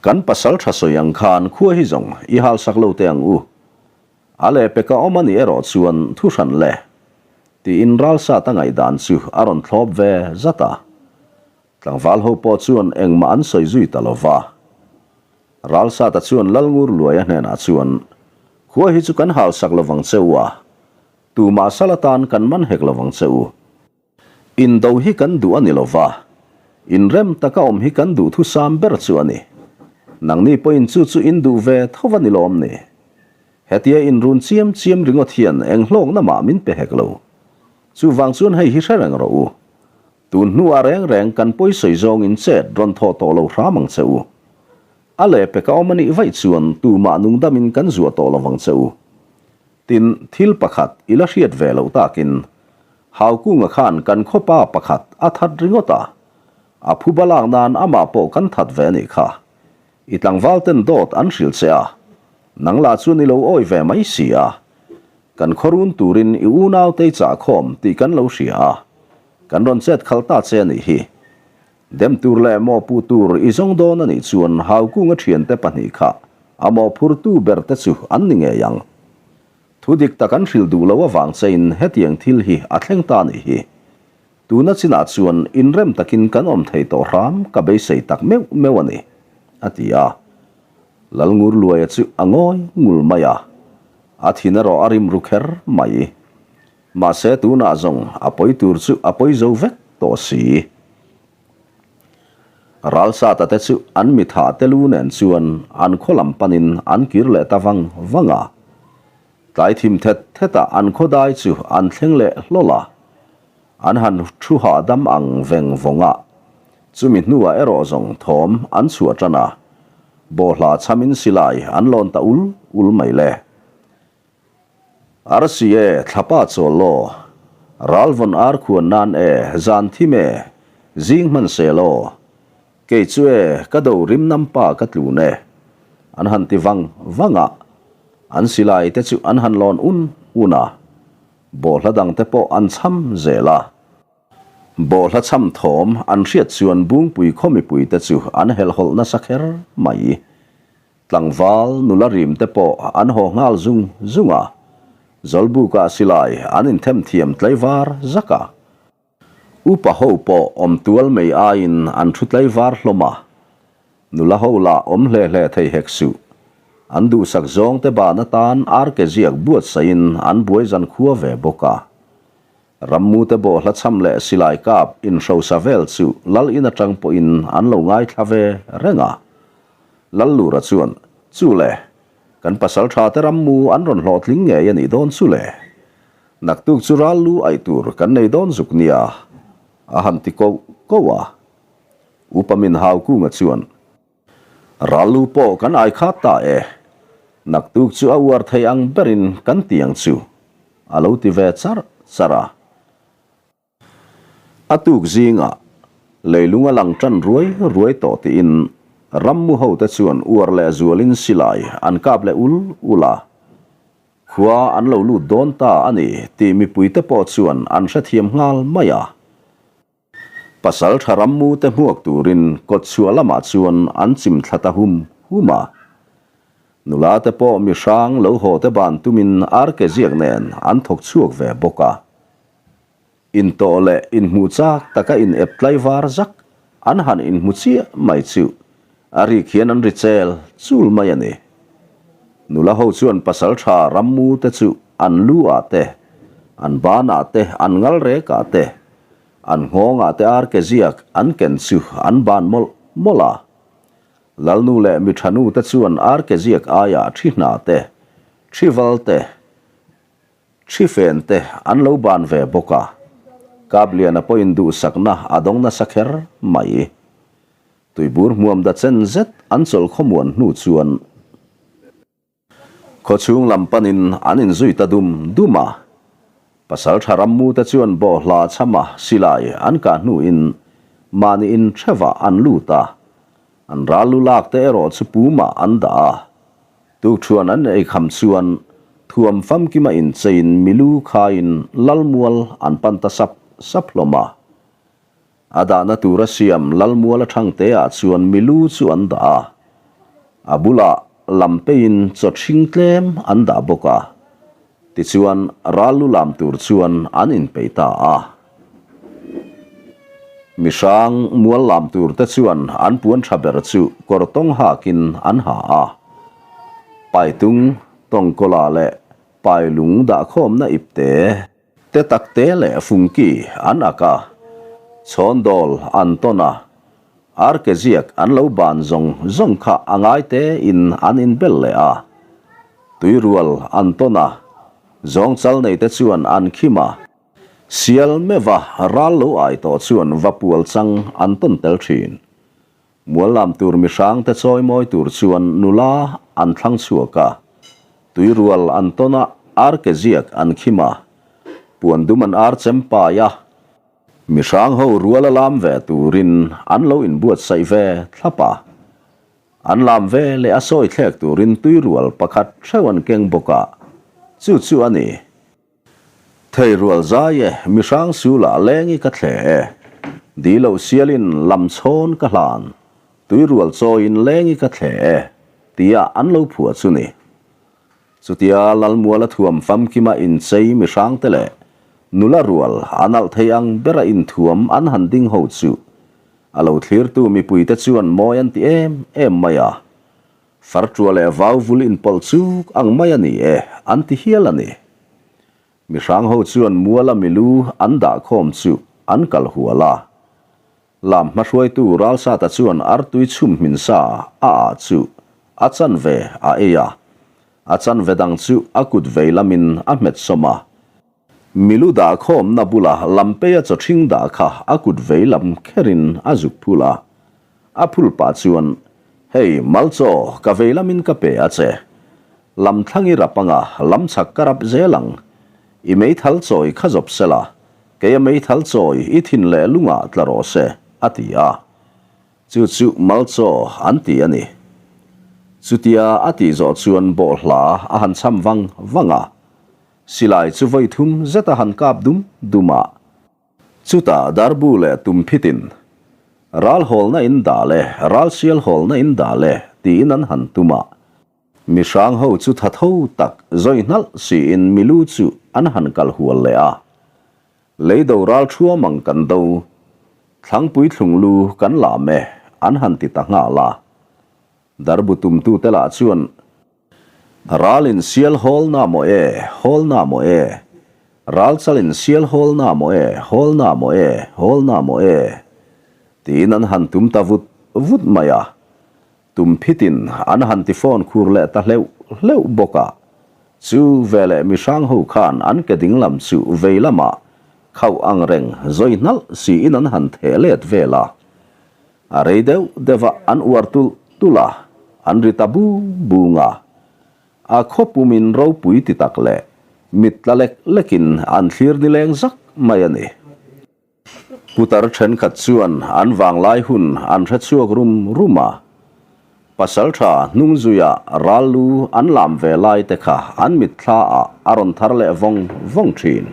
kan pasal tha sawi ang khan khua hi zawng i halsak lo teh ang u. A leh peka awm a nih erawh chuan thu hran le, tiin ralsat a ngaihdan chu a rawn thlawp ve zat a. Tlangval ho pawh chuan engmah an sawi zui ta lo va. Ralsata chuan Lalngur Luaia hnenah chuan, Khua hi chu kan halsak lo vang che u a, tumah sal atan kan man hek lo vang che u. Indo hi kan duh a ni lo va, inrem taka awm hi kan duh thusam ber chu a ni. Nangni pawhin chu chu in duh ve tho va ni lawm ni? Hetia inrun chiam chiam ringawt hian eng hlawkna mah min pe hek lo. Chuvang chuan hei hi hre reng rawh u. Tun hnuah reng reng kan pawisawi zawngin chet rawn thawh tawh lo hram ang che u. A leh peka awm a nih vaih chuan tumah nungdamin kan zuah tawh lo vang che u. Tin, thil pakhat i la hriat ve loh takin, Haukunga khan kan khawpa pakhat a that ringawt a, a phuba lak nan amah pawh kan that ve a nih kha. I tlangval ten dawt an hrilh che a, nang lah chuan i lo awi ve mai si a. Kan khawrun turin i unaute i chahkhawm tih kan lo hria a, kan rawn chet khalh ta che a nih hi. Dem tur leh mawhpuh tur i zawng dawn a nih chuan Haukunga thiante pahnih kha a mawhphurtu ber te chu an ni ngei ang. Thu dik tak an hrilh duh loh avang chein hetiang thil hi a thleng ta a nih hi. Tuna chinah chuan inrem takin kan awm thei tawh hram ka beisei tak meuh meuh a ni, a ti a. Lalngurluaia chu a ngawi ngul mai a, a thin erawh a rim ru kher mai. Mahse tunah zawng a pawi tur chu a pawi zo vek tawh si. Ralsata te chu an mitha te lu nen chuan an khaw lam panin an kir leh ta vang vang a. Tlai thim thet thetah an khaw dai chu an thleng leh hlawl a, an han thu hahdam ang veng vawng a. Chumi hnuah erawh zawng thawm an chhuah tan a, bawhhla chhamin silai an lawn ta ul ul mai le. Arsi e, thlapa chawl law, ralvawn ar khuan nan e, zan thim e, zing hman sel aw, kei chu e, ka do rim nam pa ka tlun e, an han ti vang vang a, an silai te chu an han lawn un un a, bawhhla dang te pawh an chham zel a. Bawhhla chham thawm an hriat chuan Bungpui khaw mipuite chu an helhhawlh nasa kher mai. Tlangval nula rim te pawh an haw nghal zung zung a, Zawlbukah silai an inthem thiam tlaivar zak a. Upa ho pawh awm tual mai aiin an thu tlaivar hlawm a, nula ho lah awm hle hle thei hek suh. An duhsak zawng te ban atan arke ziak buatsaihin an buai zan khua ve bawk a. Rammute bawhhla chham leh silai kap inhrosa vel chu Lal in atang pawhin an lo ngaithla ve reng a. Lal Lura chuan, Chu le, kan pasaltha te rammu an rawn hlawhtling ngei a nih dawn chu le. Naktuk chu ral lu aih tur kan nei dawn zuk nia, a han ti koh koh a. Upa Min Haukunga chuan, Ral lu pawh kan ai khat ta e. Naktuk chu a uar thei ang berin kan ti ang chu, a lo ti ve char char a. A tuk zingah leilung a lang tan ruai ruai tawh tiin rammu hote chuan uar leh zualin silai an kap leh ul ul a. Khua an lo lut dawn ta a ni tih mipuite pawh chuan an hrethiam nghal mai a. Pasal tha rammu te hmuak turin kawtchhuah lamah chuan an chim thla ta hum hum a. Nula te pawh mi hrang lo haw te ban tumin arke ziak nen an thawk chhuak ve bawk a. Intawh leh inhmuh chak taka in ep tlaivar zak an han inhmu chiah mai chu a rik hian an ri chel chul mai a ni. Nula ho chuan pasal tha rammu te chu an lu ah te, an ban ah te, an ngal rek ah te, An nghawngah te arke ziak an ken chu an ban mawlh mawlh a. Lalnu leh mi thanu te chuan arke ziak aiah thi hna te, thi val te, thi fen te an lo ban ve bawk a. Kapliana pawhin duhsakna a dawng nasa kher mai. Tuibur hmuam da chen zet an chawlh khawmuan hnu chuan. Khawchhung lam panin an inzui ta dum dum a. Pasaltha Rammute chuan bawhhla chhama silai an kah hnuin mahni in theuhah an lut a. An ral lu lak te erawh chu pumah an dah a. Tukṭhuan an eikham chuan thuam famkima incheiin milu khaiin Lalmual an pan ta sap sap hlawm a. A dahna tura siam Lalmuala Thangtea chuan milu chu an dah a, a bulah lam peiin chaw ṭhing tlem an dah bawk a, tichuan ral lu lam tur chuan an inpeih ta a. Mihrang mual lam tur te chuan an puan ṭha ber chu kawr tawng hakin an ha a, Paitung, Tawngkawla leh Pailung dahkhawmna ipte, Te tak te leh fungki an ak a, chhawndawl an tawn a, arke ziak an lo ban zawng zawng kha a ngai te in an inbel leh a, tuirual an tawn a, zawng chal nei te chuan an khim a, sial meuha ral lo ai tawh chuan va pual chang an tawn tel thin. Mual lam tur mihrang te chawi mawi tur chuan nula an thlang chhuak a, tuirual an tawn a, arke ziak an khim a, puan dum an ar chem pai a, mihrang ho rual a lam ve turin an lo inbuatsaih ve thlap a, an lam ve leh a sawi thlek turin tuirual pakhat theuh an keng bawk a, chu chu a ni. Thei rual zai e, mihrang sulah lengi ka thle e. Di loh sialin lam chhawn ka hlan, tui rual chawiin lengi ka thle e, tia an lo phuah chu ni. Chutia Lalmuala thuam famkima inchei mihrangte leh nula rual a nalh thei ang bera inthuam an han ding ho chu a lo thlirtu mipuite chuan mawi an ti em em mai a. Farṭua leh vau vul inpawlh chuk ang mai a ni e, an ti hial a ni. Mihrang ho chuan muala milu an dah khawm chu an kal hual a. Lam hmahruaitu Ralsata chuan artui chhum hmin sa a ah chu a chanve a ei a, a chanve dang chu a kut vei lamin a hmet sawm a. Milu dah khawmna bula lampeia chawṭhing dah kha a kut vei lam kherin a zuk phul a. A phul pah chuan, Hei, Malchaw, ka vei lamin ka pe a che. Lam thlang i rap anga lam chhak ka rap zel ang. I meithal chawi kha zawp sela, keia meithal chawi i thin leh lungah tla rawh se, a ti a. Chu chu Malchaw an ti a ni. Chutia a tih zawh chuan bawhhla a han cham vang vang a. Silai chu vawi thum zet a han kap dum dum a. Chutah darbu leh tumphitin, Ral hawlna in dah le, ral sial hawlna in dah le, tiin an han tum a. Mi hrang ho chu tha tho tak zawi hnalh siin mi lu chu an han kal hual leh a. Lei do ral thuam ang kan do, thlangpui thlung lu kan lam e, an han ti ta nghal a. Darbu tumtute lah chuan Ral in sial hawl na maw e, hawl na maw e. Ral chal in sial hawl na maw e, hawl na maw e, hawl na maw e. Tiin an han tum ta vut vut mai a. Tum phitin an han ti phone khur leh ta hleuh hleuh bawk a. Chu veleh mihrang ho khan an ke dinglam chu vei lamah khauh ang reng zawi hnalh siin an han theh let vel a. A rei deuh deuh a an uar tulh tulh a, an ri ta bung bung a. A khaw pumin ropui ti tak leh mit tla lek lekin an thlir nileng zak mai a ni. Putar thenkhat chuan an vanglai hun an hre chhuak rum rum a. Pasaltha hnung zuia ral lu an lam ve lai te kha an mitthla ah a rawn thar leh vawng vawng thin.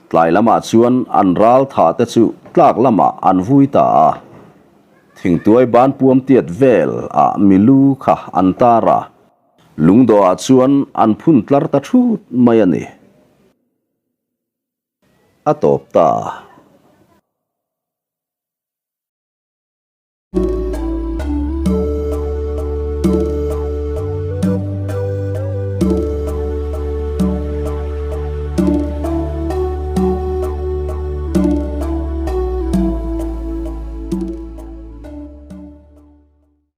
Tlai lamah chuan an ral tha te chu tlak lamah an vui ta a. Thingtuai ban puam tiat vel ah mi lu kha an tar a, lungdawh ah chuan an phun tlar ta thut mai a ni. A tawp ta.